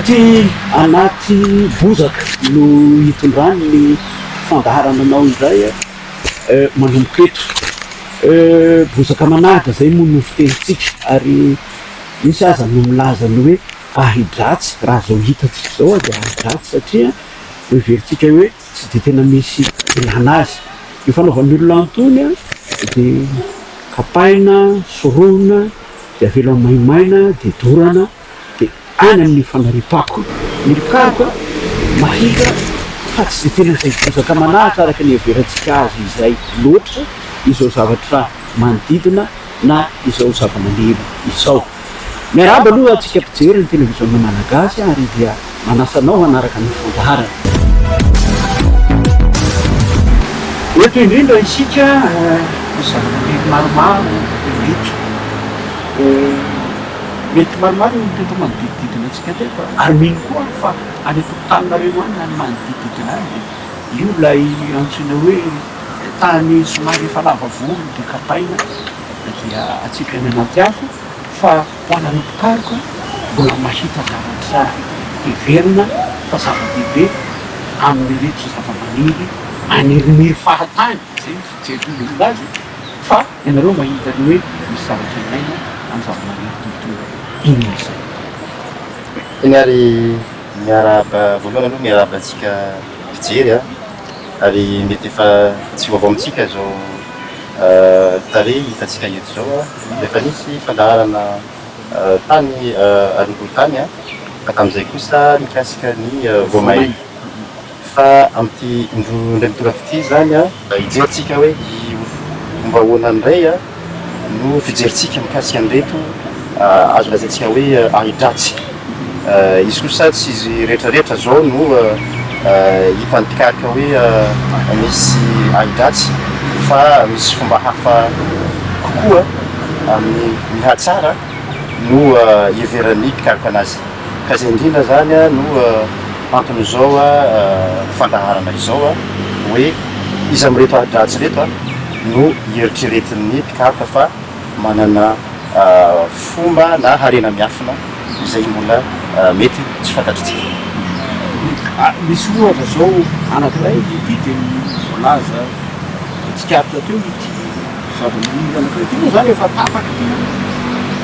Aty anaty bozaka no hitondrany ny fandaharana anao indray manomboka eto. Bozaka manahaka izay moa no fitenintsika ary misy aza no milaza ny hoe ahi-dratsy, raha izao hitantsika izao dia ahi-dratsy satria heverintsika hoe tsy dia tena misy ilana azy. Ny fanaovan'ny olona an'itony dia kapaina, sorohina, dia avela ho maimaina, dia dorana, dia any amin'ny fanariam-pako. Ny mpikaroka mahita fa tsy dia tena izay bozaka manahaka araka ny iheverantsika azy izay loatra izao zavatra manodidina na izao zava-maniry izao. Miarahaba aloha antsika mpijery ny televiziona malagasy ary dia manasa anao hanaraka ny fandaharana. Eto indrindra isika misy zava-maniry maromaro eto. Mety maromaro ny teto manodidididina antsika teto ary mino koa aho fa any an-tokotaninareo any na ny manodidididina any dia io ilay antsoina hoe tany somary efa lava volo dia kapaina dia atsipy any anaty afo fa ho anareo mpikaroka mbola mahita zavatra heverina fa zava-dehibe amin'ireto zava-maniry maniriniry fahatany, izay no fijerin'ny olona azy fa ianareo mahita ny hoe misy zavatra ilaina amin'ny zava-maniry toy itony, inona izay? Eny ary miarahaba, voalohany aloha miarahaba antsika mpijery a, ary mety efa tsy vaovao amintsika izao tarehy hitantsika eto izao a, efa nisy fandaharana tany aloha tany a, fa tamin'izay kosa mikasika ny voamaina, fa amin'ity indray mitoraka ity izany a, hijerintsika hoe fomba ahoana indray no fijerintsika mikasika an'ireto azo lazaintsika hoe ahi-dratsy. Izy kosa tsy izy rehetra rehetra izao no hitan'ny mpikaroka hoe misy ahi-dratsy fa misy fomba hafa kokoa amin'ny mihatsara no iheveran'ny mpikaroka anazy. Ka izay indrindra izany no anton'izao fandaharana izao hoe iza amin'ireto ahi-dratsy ireto no ieritreretin'ny mpikaroka fa manana fomba na harena miafina izay mbola mety tsy fantatritsika. Misy ohatra izao anankiray ity dia ny voalaza tsikaritra teo ity zavamaniry anankiray ity moa izany efa tapaka ity an,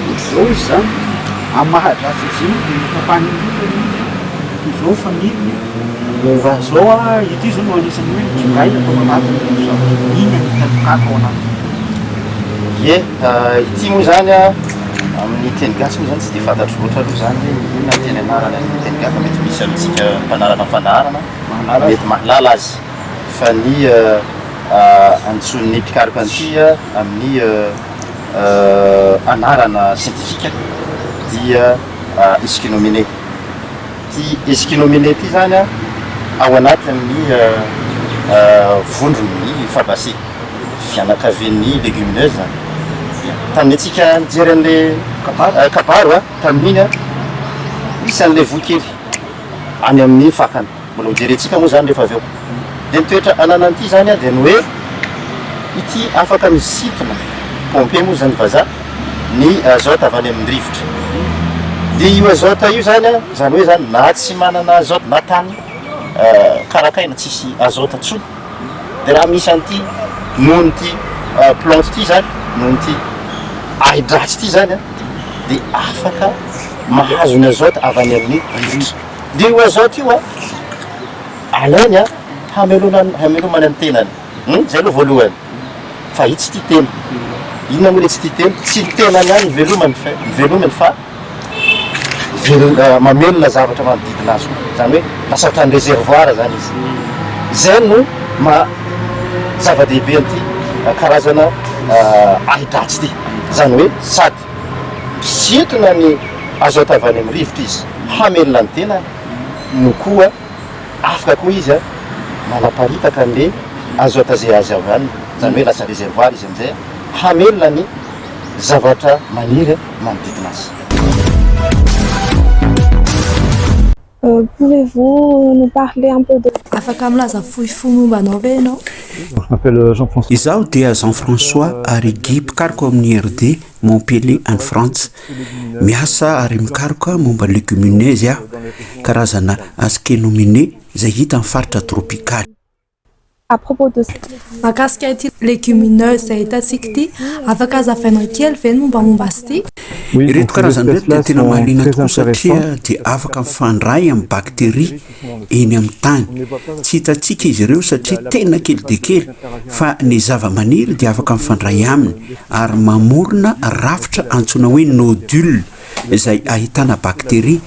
ohatr'izao izy izany, amin'ny maha-dratsy azy iny dia notapahiny lohany izy an, toy izao ny faniriny an. Raha izao an, ity izao no anisan'ny hoe nitsongaina tao anatin'ireto zavatra inona no hitan'i Mpikaroka ao anatiny? Ie, ity moa izany an, amin'ny teny gasy moa izany tsy dia fantatro loatra aloha izany hoe inona ny tena anarany amin'ny teny gasy fa mety misy amintsika mpanaraka ny fandaharana mety mahalala azy fa ny antsoin'ny mpikaroka an'ity amin'ny anarana siantifika dia Esquinomene. Ity Esquinomene ity izany ao anatin'ny vondron'ny Fabaceae, fianakavian'ny Légumineuses izany. Tamin'ny antsika nijery an'ilay kabaro tamin'iny, misy an'ilay voa kely any amin'ny fakany. Mbola hojerentsika moa izany rehefa avy eo. Dia ny toetra ananan'ity izany dia ny hoe ity afaka misintona, pomper moa izany vazaha, ny azote avy any amin'ny rivotra. Dia io azote io izany, izany hoe izany na tsy manana azote na tany karakaina tsisy azote intsony, dia raha misy an'ity noho ity plante ity izany, noho ity ahi-dratsy ity izany dia afaka mahazo ny azote avy any amin'ny rivotra. Dia io azote io alainy hamelomany hamelomany ny tenany, zay aloha voalohany. Fa io tsy tia tena. Inona moa le tsy tia tena? Tsy ny tenany ihany no velomany fa velominy fa velona mamelona zavatra manodidina azy koa. Izany hoe lasa ohatran'ny réservoir zany izy. Izay no maha zava-dehibe an'ity karazana ahi-dratsy ity. Izany hoe sady misintona ny azote avy any amin'ny rivotra izy hamelona ny tenany no koa Afaka koa izy manaparitaka an'le azote zay azo avy aminy, zany hoe lasa réservoir izy amizay hamelona ny zavatra maniry manodidina azy. Pouvez-vous nous parler un peu de. Afaka milaza fohifohy momba anao ve ianao? Izaho dia Jean-François Arrighi, mpikaroka ao amin'ny IRD Montpellier any Frantsa. Miasa ary mikaroka momba ny légumineuses aho, karazana Aschenominae izay hita amin'ny faritra tropikaly. À propos de cette légumineuse. Mahakasika ity légumineuse izay hitantsika ity, afaka hazavainao kely ve ny mombamomba azy ity? Ireto karazana ireto dia tena mahaliana tokoa satria dia afaka mifandray amin'ny bakteria eny amin'ny tany. Tsy hitantsika izy ireo satria tena kely dia kely fa ny zavamaniry dia afaka mifandray aminy ary mamorona rafitra antsoina hoe nodule izay ahitana bakteria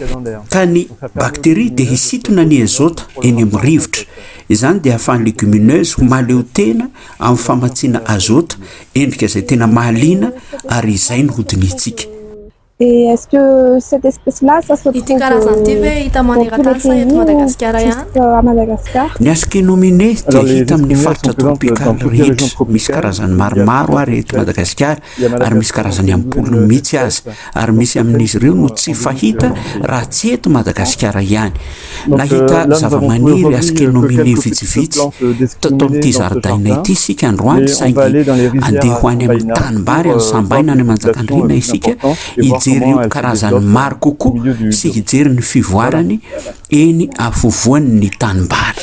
ka ny bakteria dia hisintona ny azota eny amin'ny rivotra. Izany dia ahafahan'ny légumineuse ho mahaleo tena amin'ny famatsiana azota, endrika izay tena mahaliana ary izay no hodinihintsika. Et est-ce que cette espèce-là, ça se trouve Ity karazana ity ve hita dans tous les maneran-tany sa pays eto ou Madagasikara ihany? juste à Madagascar? Ny Aschenominae dia hita amin'ny faritra tropikaly rehetra, misy karazany maromaro ary eto Madagasikara ary misy karazany am-polony mihitsy aza ary misy amin'izy ireo no tsy fahita raha tsy eto Madagasikara ihany. Nahita zavamaniry Aschenominae vitsivitsy tato amin'ity zaridaina ity isika androany saingy andeha ho any amin'ny tanimbary any Sambaina any Manjakandriana isika hijery io karazany maro kokoa sy hijery ny fivoarany eny afovoan'ny tanimbary.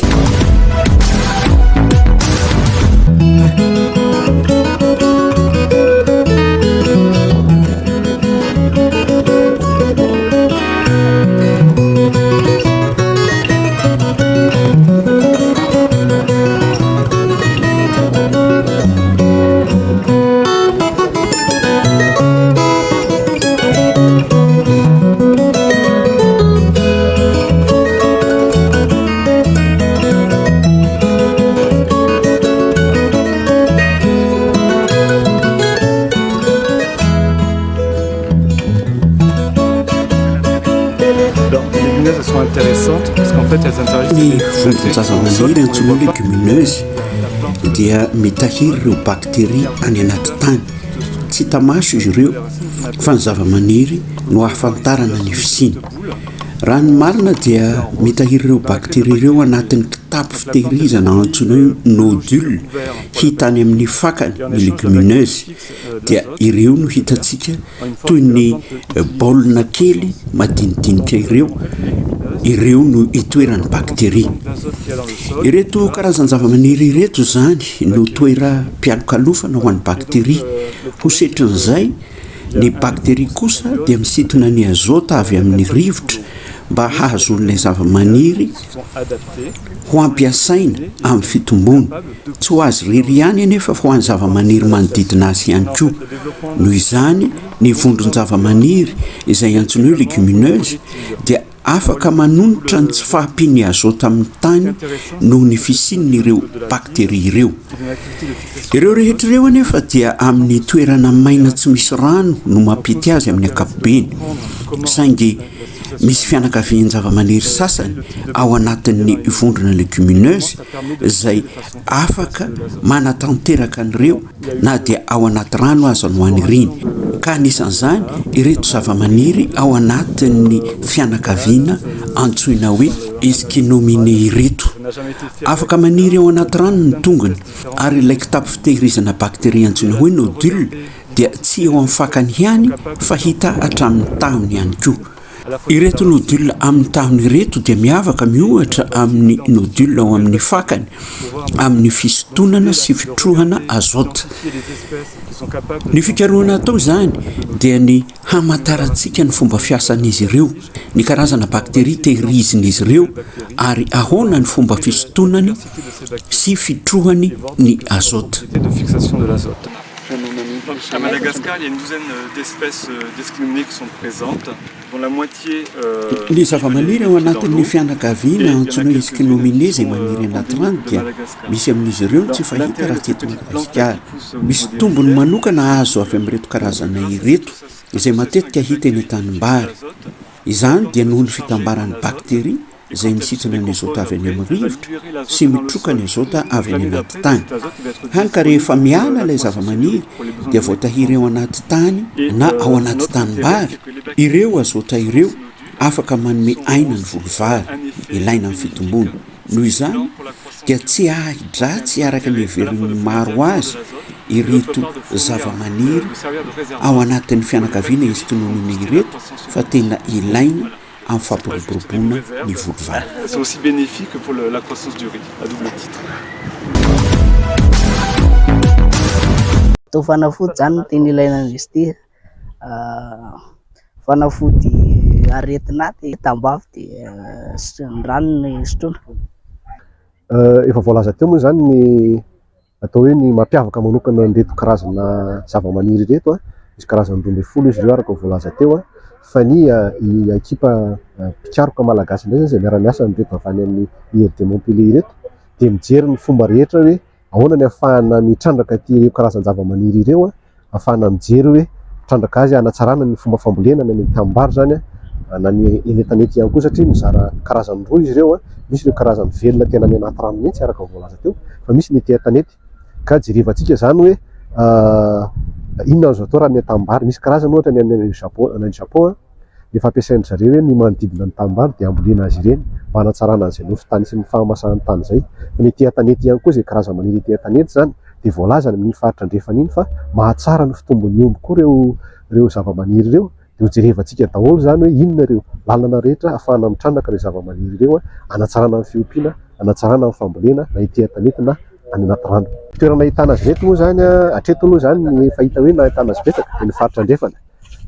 Ny vondron-javamaniry antsoina hoe légumineuse dia mitahiry ireo bakteria any anaty tany. Tsy hita maso izy ireo fa ny zavamaniry no ahafantarana ny fisiany. Raha ny marina dia mitahiry ireo bakteria ireo anatin'ny kitapo fitehirizana antsoina hoe nodule hita any amin'ny fakany ny légumineuse dia ireo no hitantsika toy ny baolina kely madinidinika ireo, ireo no itoeran'ny bakteria. Ireto karazan-javamaniry ireto izany no toeram-pialokalofana ho an'ny bakteria. Ho setrin'izay, ny bakteria kosa dia misintona ny azôta avy amin'ny rivotra mba hahazoan'ilay zavamaniry ho ampiasaina amin'ny fitomboany. Tsy ho azy irery ihany anefa fa ho an'ny zavamaniry manodidina azy ihany koa. Noho izany, ny vondron-javamaniry izay antsoina hoe légumineuse dia afaka manonitra ny tsy fahampian'ny azôta amin'ny tany noho ny fisian'ireo bakteria ireo. Ireo rehetra ireo anefa dia amin'ny toerana maina tsy misy rano no mampety azy amin'ny ankapobeny. Saingy misy fianakavian-javamaniry sasany ao anatin'ny vondrona légumineuse izay afaka manatanteraka an'ireo na dia ao anaty rano aza no aniriany, ka anisan'izany ireto zavamaniry ao anatin'ny fianakaviana antsoina hoe Esquinominae ireto. Afaka maniry ao anaty rano ny tongony, ary ilay kitapo fitehirizana bakteria antsoina hoe nodule dia tsy eo amin'ny fakany ihany fa hita hatramin'ny tahony ihany koa. Ireto nodules amin'ny tahony ireto dia miavaka miohatra amin'ny nodules ao amin'ny fakany amin'ny fisintonana sy fitrohana azote. Ny fikarohana atao izany dia ny hamantarantsika ny fomba fiasan'izy ireo, ny karazana bakteria tehirizin'izy ireo ary ahoana ny fomba fisintonany sy fitrohany ny azote. À Madagascar, il y a une douzaine d'espèces d'esquinominés qui sont présentes, dont la moitié Ny zavamaniry ao anatin'ny fianakaviana antsoina hoe Esquinominae izay maniry anaty rano dia misy amin'izy ireo no tsy fahita raha tsy eto Madagasikara. Misy tombony manokana azo avy amin'ireto karazana ireto izay matetika hita eny an-tanimbary. Izany dia noho ny fitambaran'ny bakteria izay misintona ny azôta avy any amin'ny rivotra sy mitroka ny azôta avy any anaty tany. Hany ka rehefa miala ilay zavamaniry dia voatahiry ao anaty tany na ao anaty tanimbary ireo azôta ireo. Afaka manome aina ny voly vary, ilaina amin'ny fitomboana. Noho izany dia tsy ahi-dratsy araka ny heverin'ny maro azy ireto zavamaniry ao anatin'ny fianakaviana Estononinae ireto fa tena ilaina amin'ny fampiroboroboana ny voly vary. C'est aussi bénéfique pour la croissance du riz, à double titre. Atao fanafody zany no tena ilaina an'izy ity. Fanafody aretina aty, tambavy dia ny ranony sotroina. Efa voalaza teo moa izany ny atao hoe ny mampiavaka manokana an'ireto karazana zavamaniry ireto. Misy karazany 12 izy ireo araka ny voalaza teo fa ny ekipa mpikaroka malagasy indray izany izay miara-miasa amin'ireto avy any amin'ny IRD Montpellier ireto dia mijery ny fomba rehetra hoe ahoana ny ahafahana mitrandraka ity ireo karazan-javamaniry ireo, ahafahana mijery hoe mitrandraka azy hanatsarana ny fomba fambolena na ny tanimbary izany na ny eny an-tanety ihany koa satria mizara karazany roa izy ireo, misy ireo karazany velona tena any anaty rano mihitsy araka ny voalaza teo fa misy ny ety an-tanety ka jerevantsika izany hoe inona azo atao raha ny tanimbary, misy karazany ohatra ny any Japon, any Japon efa ampiasain-dry zareo hoe ny manodidina ny tanimbary dia ambolena azy ireny mba hanatsarana an'izay nofon-tany sy ny fahamasahan'ny tany izay. Fa ny ety an-tanety ihany koa izay karazam-maniry ety an-tanety izany dia voalaza any amin'iny faritra andrefana iny fa mahatsara ny fitombon'ny omby koa ireo ireo zavamaniry ireo. Dia hojerevantsika daholo izany hoe inona ireo lalana rehetra ahafahana mitrandraka ireo zavamaniry ireo hanatsarana ny fiompiana, hanatsarana ny fambolena na ety an-tanety na any anaty rano. Toerana ahitana azy ireto moa izany hatreto aloha izany ny efa hita hoe nahitana azy betsaka dia ny faritra andrefana.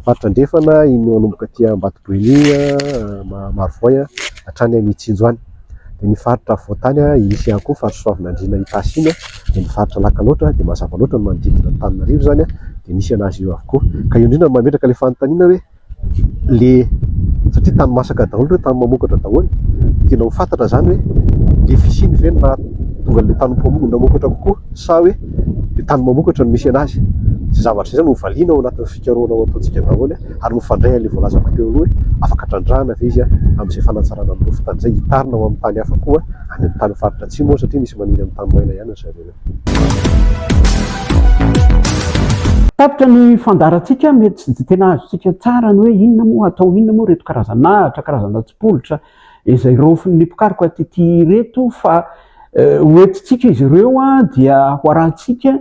Faritra andrefana iny manomboka aty Ambatoboeny Marovoay hatrany Mitsinjo any. Dia ny faritra afovoan-tany misy ihany koa faritra Soavinandriana Itasy iny, dia ny faritra Lakaloatra dia mazava loatra ny manodidina an'Antananarivo izany dia misy an'azy io avokoa. Ka eo indrindra no mametraka ilay fanontaniana hoe le satria tany masaka daholo ireo, tany mamokatra daholo, tiana ho fantatra izany hoe le fisiany ve no nahatonga an'ilay tany namokatra kokoa sa hoe le tany mamokatra no misy an'azy. Izay zavatra izay izany no valiana ao anatin'ny fikarohana ho ataontsika daholo ary mifandray an'ilay voalazako teo aloha hoe afaka trandrahana ve izy amin'izay fanatsarana ny nofon-tany izay, hitarina ho amin'ny tany hafa koa any amin'ny tany faritra atsimo satria misy maniry amin'ny tany maina ihany ry zareo ireo. Tapitra ny fandaharantsika, mety tsy dia tena azontsika tsara ny hoe inona moa atao inona moa ireto karazan'ahitra, karazana tsipolitra izay raofin'ny mpikaroka TT ireto fa hoentintsika izy ireo dia ho arahantsika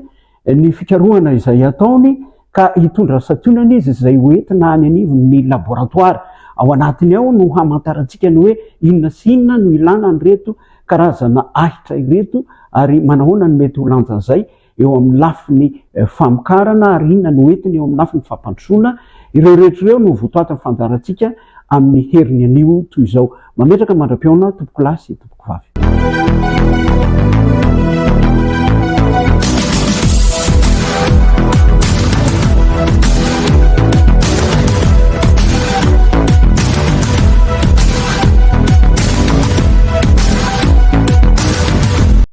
ny fikarohana izay ataony ka hitondra santionany izy izay hoentina any anivon'ny laboratoara. Ao anatiny ao no hamantarantsika ny hoe inona sy inona no ilana an'ireto karazana ahitra ireto ary manahoana no mety ho lanjan'izay eo amin'ny lafiny famokarana ary inona no entiny eo amin'ny lafiny fampandrosoana. Ireo rehetra ireo no votoatin'ny fandaharantsika amin'ny heriny anio toy izao. Mametraka mandra-pihaona tompokolahy sy tompoko.